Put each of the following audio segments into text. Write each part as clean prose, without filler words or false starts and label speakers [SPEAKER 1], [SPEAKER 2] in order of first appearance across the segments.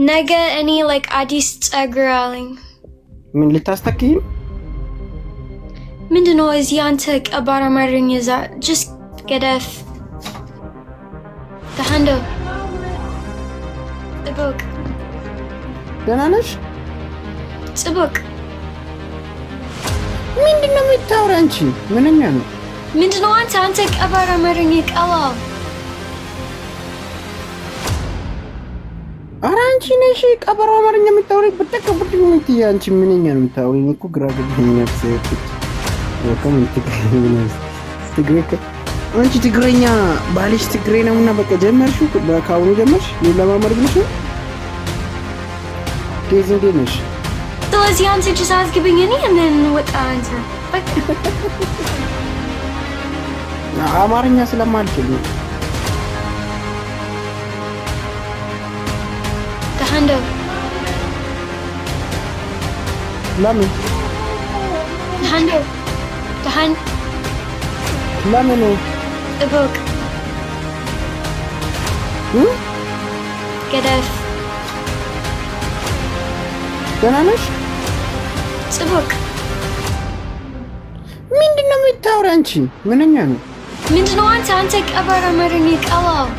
[SPEAKER 1] ነገ እኔ like አዲስ ጸጉር አለኝ።
[SPEAKER 2] ምን ልታስተክይ?
[SPEAKER 1] ምንድን ነው እዚህ አንተ ቀባር አማርኛ እዛ just ገደፍ ተሃንዶ ጽቡቅ።
[SPEAKER 2] ደህና ነሽ?
[SPEAKER 1] ጽቡቅ።
[SPEAKER 2] ምንድን ነው የምታወሪ አንቺ? ምንኛ ነው?
[SPEAKER 1] ምንድን ነው አንተ ቀባር አማርኛ ቀላል።
[SPEAKER 2] ኧረ አንቺ ነሽ ቀበሮ አማርኛ የምታወሪ። ብጠቀቡት አንቺ ምንኛ ነው የምታወሪ? እኔ እኮ ግራ ገብቶኛል። አንቺ ትግረኛ ባልሽ ትግሬ ነው እና በቃ ጀመርሽው፣ ከአሁኑ ጀመርሽ ለማመር ብለሽ ነው። ዴዚ እንዴት ነሽ?
[SPEAKER 1] ስለዚህ አንተ just አስገባኝ እኔ ምን ወጣ አንተ በቃ
[SPEAKER 2] አማርኛ ስለማልችል ነው።
[SPEAKER 1] ተሃንዶ
[SPEAKER 2] ለምን
[SPEAKER 1] ተሃንዶ ተሃን
[SPEAKER 2] ለምን
[SPEAKER 1] ጽቡቅ ገደፍ።
[SPEAKER 2] ደህና ነሽ?
[SPEAKER 1] ጽቡቅ።
[SPEAKER 2] ምንድን ነው የምታወሪ አንቺ? ምንኛ ነው?
[SPEAKER 1] ምንድን ነው አንተ ቀባር አማርኛ ቀላል።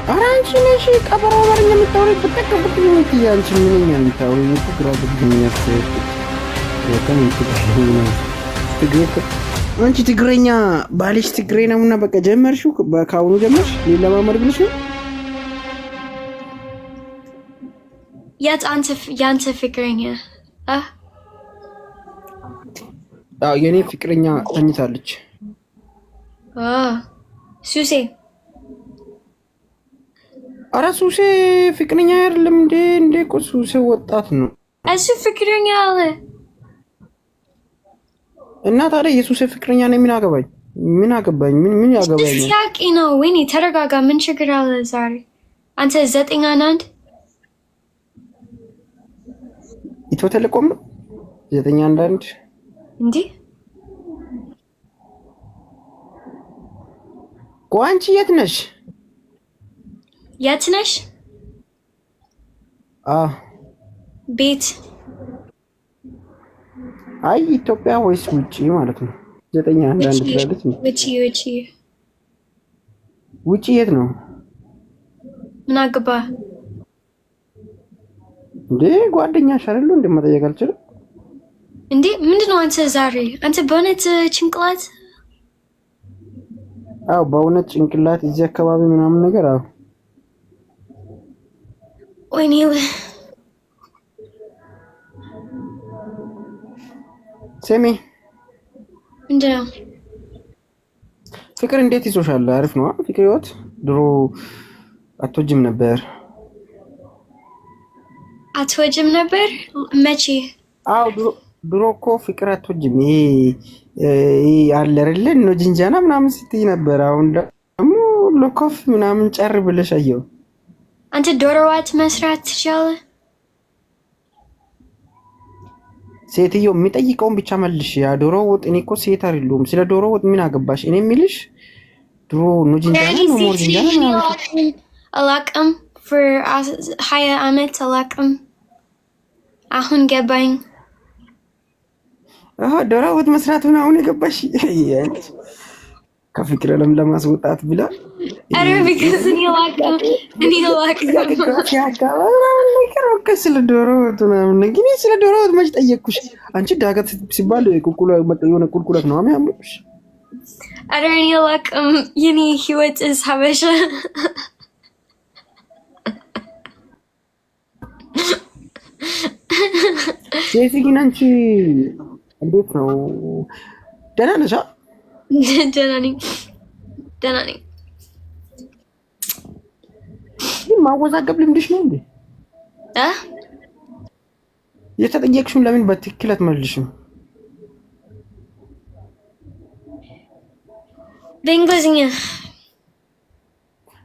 [SPEAKER 2] ኧረ አንቺ ነሽ ቀበሮ አማርኛ የምታወሪ። ብጠቀቡት አንቺ ምንኛ ነው የምታወሪ? እኔ እኮ ግራ ገብቶኛል። አንቺ ትግረኛ ባልሽ ትግሬ ነው እና በቃ ጀመርሽው፣ ከአሁኑ ጀመርሽ ለማመር ብለሽ ነው።
[SPEAKER 1] የት ያንተ ፍቅረኛ?
[SPEAKER 2] አዎ የኔ ፍቅረኛ ተኝታለች።
[SPEAKER 1] ሱሴ
[SPEAKER 2] ኧረ ሱሴ ፍቅረኛ አይደለም እንዴ? እንዴ እኮ ሱሴ ወጣት ነው።
[SPEAKER 1] እሱ ፍቅረኛ አለ
[SPEAKER 2] እና ታዲያ የሱሴ ፍቅረኛ ነው። ምን አገባኝ? ምን አገባኝ? ምን ምን ያገባኝ?
[SPEAKER 1] ጥያቄ ነው። ወይኔ ተረጋጋ። ምን ችግር አለ ዛሬ? አንተ 911
[SPEAKER 2] ኢትዮ ቴሌኮም ነው 911
[SPEAKER 1] እንዴ?
[SPEAKER 2] ቆይ አንቺ የት ነሽ?
[SPEAKER 1] የት ነሽ? ቤት።
[SPEAKER 2] አይ ኢትዮጵያ ወይስ ውጪ ማለት ነው? 911 ትላለች።
[SPEAKER 1] ውጪ ውጪ
[SPEAKER 2] ውጪ የት ነው?
[SPEAKER 1] ምን አገባ
[SPEAKER 2] እንዴ? ጓደኛሽ አይደሉ እንዴ? መጠየቅ አልችልም
[SPEAKER 1] እንዴ? ምንድነው አንተ ዛሬ አንተ በእውነት ጭንቅላት?
[SPEAKER 2] አዎ በእውነት ጭንቅላት እዚህ አካባቢ ምናምን ነገር። አዎ
[SPEAKER 1] ወይኔ
[SPEAKER 2] ስሚ፣
[SPEAKER 1] ምንድን ነው
[SPEAKER 2] ፍቅር እንዴት ይዞሻል? አሪፍ ነው ፍቅር ህይወት። ድሮ አትወጂም ነበር።
[SPEAKER 1] አትወጂም ነበር መቼ?
[SPEAKER 2] አዎ ድሮ እኮ ፍቅር አትወጂም። ይሄ አለ አይደለ ነው ጅንጃና ምናምን ስትይ ነበር። አሁን ደግሞ ሎኮፍ ምናምን ጨር ብለሽ አየሁ።
[SPEAKER 1] አንተ ዶሮ ወጥ መስራት ትችላለህ?
[SPEAKER 2] ሴትዮ የሚጠይቀውን ብቻ መልሽ። ያ ዶሮ ወጥ እኔ እኮ ሴት አይደለሁም። ስለ ዶሮ ወጥ ምን አገባሽ? እኔ የሚልሽ ድሮ ነው ጅንጃና ነው ሞር ጅንጃና ምናምን
[SPEAKER 1] አላውቅም። for 20 ዓመት አላውቅም። አሁን ገባኝ።
[SPEAKER 2] አሃ ዶሮ ወጥ መስራት ነው አሁን የገባሽ? ከፍቅር ዓለም ለማስወጣት ብላ።
[SPEAKER 1] ኧረ because እኔ አላውቅም፣ እኔ አላውቅም።
[SPEAKER 2] ስለ ዶሮ ወጥ ምናምን ግን ስለ ዶሮ ወጥ መች ጠየቅኩሽ? አንቺ ዳገት ሲባል የሆነ ቁልቁለት ነው የሚያምርብሽ።
[SPEAKER 1] ኧረ እኔ አላውቅም። የኔ ህይወት is ሀበሻ።
[SPEAKER 2] ሴት ግን አንቺ እንዴት ነው? ደህና ነሽ?
[SPEAKER 1] ደህና ነኝ፣ ደህና ነኝ።
[SPEAKER 2] ግን ማወዛገብ ልምድሽ ነው እንዴ? የተጠየቅሽውን ለምን በትክክል አትመልሽም?
[SPEAKER 1] በእንግሊዝኛ።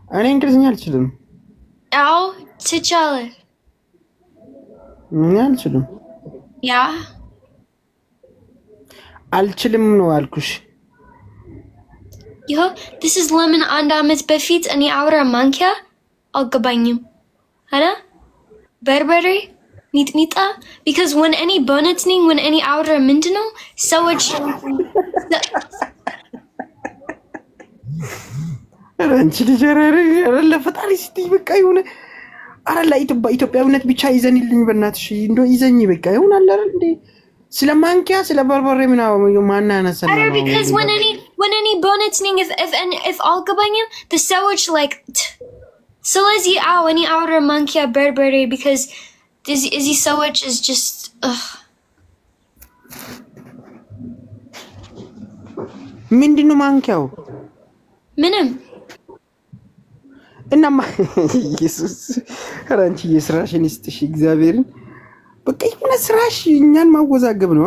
[SPEAKER 2] እኔ እንግሊዝኛ አልችልም።
[SPEAKER 1] አዎ ትችላለህ።
[SPEAKER 2] እኔ አልችልም።
[SPEAKER 1] Yeah
[SPEAKER 2] አልችልም ነው ያልኩሽ።
[SPEAKER 1] ይኸው this is ለምን አንድ አመት በፊት እኔ አውራ ማንኪያ አልገባኝም አለ በርበሬ ሚጥሚጣ because when እኔ በእውነት ነኝ፣ when እኔ አውራ ምንድን ነው ሰዎች
[SPEAKER 2] ኧረ አንቺ ልጅ ኧረ ኧረ ለፈጣሪ ስትይ በቃ የሆነ ኧረ ኢትዮጵያዊነት ብቻ ይዘንልኝ በእናትሽ እንደው ይዘኝ በቃ ይሆናል አይደል እንዴ? ስለ ማንኪያ ስለ በርበሬ ምናምን ማን ያነሳል?
[SPEAKER 1] ኧረ because when እኔ በእውነት ነኝ if አልገባኝም the ሰዎች like ስለዚህ አዎ እኔ አውራ ማንኪያ በርበሬ because እዚህ ሰዎች is just ugh.
[SPEAKER 2] ምንድን ነው ማንኪያው?
[SPEAKER 1] ምንም።
[SPEAKER 2] እናማ ኢየሱስ፣ ኧረ አንቺ የስራሽን ይስጥሽ እግዚአብሔርን። በቃ የሆነ ስራሽ እኛን ማወዛገብ ነው።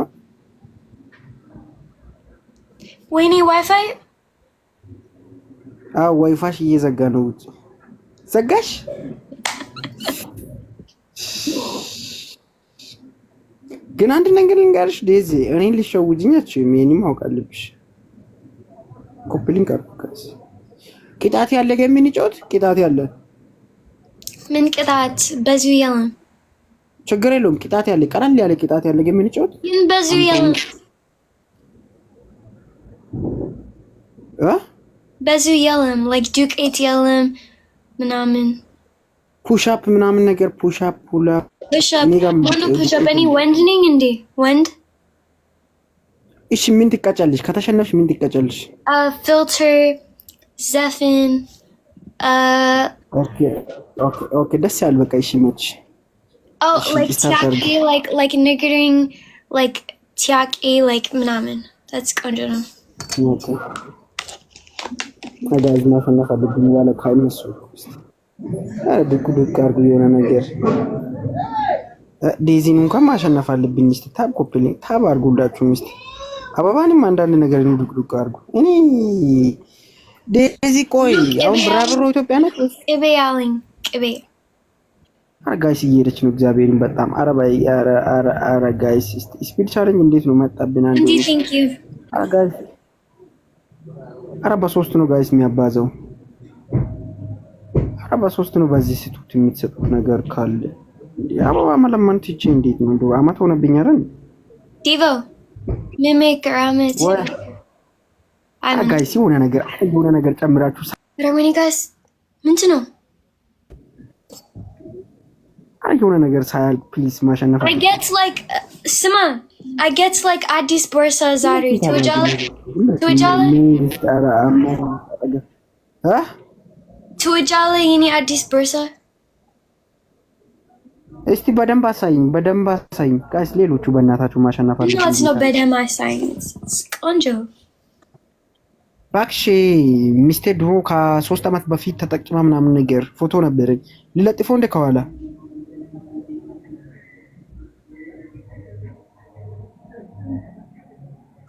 [SPEAKER 1] ወይኔ ዋይፋይ።
[SPEAKER 2] አዎ ዋይፋሽ እየዘጋ ነው። ውጭ ዘጋሽ። ግን አንድ ነገር ልንገርሽ ዴዚ፣ እኔን ልትሸውጂኝ አትችይም። ይሄንም ማወቅ አለብሽ። copy link አድርጉ። ቅጣት ያለ የምንጫወት ቅጣት ያለ።
[SPEAKER 1] ምን ቅጣት? በዚሁ የለም።
[SPEAKER 2] ችግር የለውም። ቅጣት ያለ፣ ቀለል ያለ ቅጣት ያለ የምንጫወት።
[SPEAKER 1] ግን በዚሁ የለም።
[SPEAKER 2] እ
[SPEAKER 1] በዚሁ የለም። Like ዱቄት የለም ምናምን።
[SPEAKER 2] Push up ምናምን ነገር፣ push up ሁላ።
[SPEAKER 1] Push up? Push up? እኔ ወንድ ነኝ እንዴ? ወንድ።
[SPEAKER 2] እሺ ምን ትቀጫለሽ? ከተሸነፍሽ ምን ትቀጫለሽ?
[SPEAKER 1] Filter፣ ዘፈን።
[SPEAKER 2] Okay okay okay፣ ደስ ያለ በቃ። እሺ መች
[SPEAKER 1] Oh, like ጥያቄ፣ like ንገረኝ፣ like ጥያቄ like ምናምን፣ that's ቆንጆ ነው።
[SPEAKER 2] Okay guys፣ ማሸነፍ አለብኝ ያለ ካይነሱ ኧረ ዱቅ ዱቅ አድርጉ የሆነ ነገር። ዴዚን እንኳን ማሸነፍ አለብኝ። እስኪ tap copy link tap አድርጉላችሁ። እስኪ አበባንም አንዳንድ ነገር ዱቅ ዱቅ አድርጉ። እኔ ዴዚ ቆይ አሁን ብራብሮ ኢትዮጵያ ናት።
[SPEAKER 1] ቅቤ አለኝ ቅቤ።
[SPEAKER 2] ኧረ guys እየሄደች ነው። እግዚአብሔርን በጣም ኧረ ባይ ኧረ ኧረ ኧረ guys speed challenge እንዴት ነው መጣብን? አንዴ
[SPEAKER 1] እንዲ thank you.
[SPEAKER 2] ኧረ guys፣ ኧረ በሶስት ነው guys የሚያባዘው። ኧረ በሶስት ነው። በዚህ ስጡት የምትሰጡት ነገር ካለ አበባ መለመን ትቼ እንዴት ነው እንደው አመት ሆነብኝ አይደል?
[SPEAKER 1] ዲቮ ሚሜክ አመት።
[SPEAKER 2] ወይ guys የሆነ ነገር ጨምራችሁ።
[SPEAKER 1] ኧረ ወይኔ guys ምንድን ነው?
[SPEAKER 2] ኧረ የሆነ ነገር ሳያልቅ please ማሸነፍ።
[SPEAKER 1] I get like ስማ፣ I get like አዲስ ቦርሳ ዛሬ። ትወጃለህ? ትወጃለህ?
[SPEAKER 2] እ
[SPEAKER 1] ትወጃለህ የኔ አዲስ ቦርሳ?
[SPEAKER 2] እስቲ በደንብ አሳይኝ፣ በደንብ አሳይኝ guys። ሌሎቹ በእናታችሁ ማሸነፍ
[SPEAKER 1] ማለት ነው።
[SPEAKER 2] አለብን።
[SPEAKER 1] በደንብ አሳይኝ። ቆንጆ።
[SPEAKER 2] እባክሽ ሚስቴ ድሮ ከ3 ዓመት በፊት ተጠቅማ ምናምን ነገር ፎቶ ነበረኝ። ልለጥፎ እንደ ከኋላ።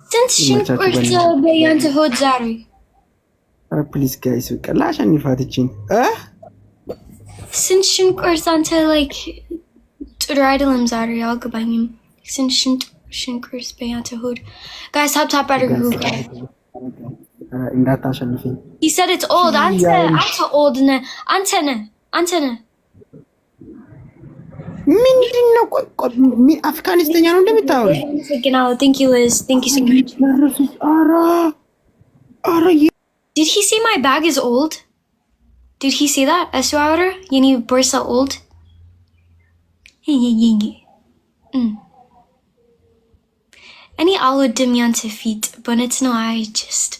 [SPEAKER 1] ስንት ሽንኩርት በያንተ ሆድ ዛሬ?
[SPEAKER 2] ኧረ please guys በቃ ላሸንፋት ይቺን እ
[SPEAKER 1] ስንት ሽንኩርት አንተ like ጥሩ አይደለም ዛሬ፣ አልገባኝም። ስንት ሽንኩርት በያንተ ሆድ? Guys, tap tap አድርጉ።
[SPEAKER 2] እንዳታሸንፈኝ።
[SPEAKER 1] He said it's old. አንተ አንተ old ነህ፣ አንተ ነህ፣ አንተ ነህ።
[SPEAKER 2] ምንድን ነው? ቆይ ቆይ፣ አፍጋኒስተኛ ነው እንደምታወሪ?
[SPEAKER 1] አመሰግናለሁ። Thank you, Liz. Thank you so much.
[SPEAKER 2] ኧረ ኧረ።
[SPEAKER 1] Did he say my bag is old? Did he say that? እሱ አወራ የኔ ቦርሳ old? እኔ አልወድም ያንተ ፊት በእውነት ነው። I just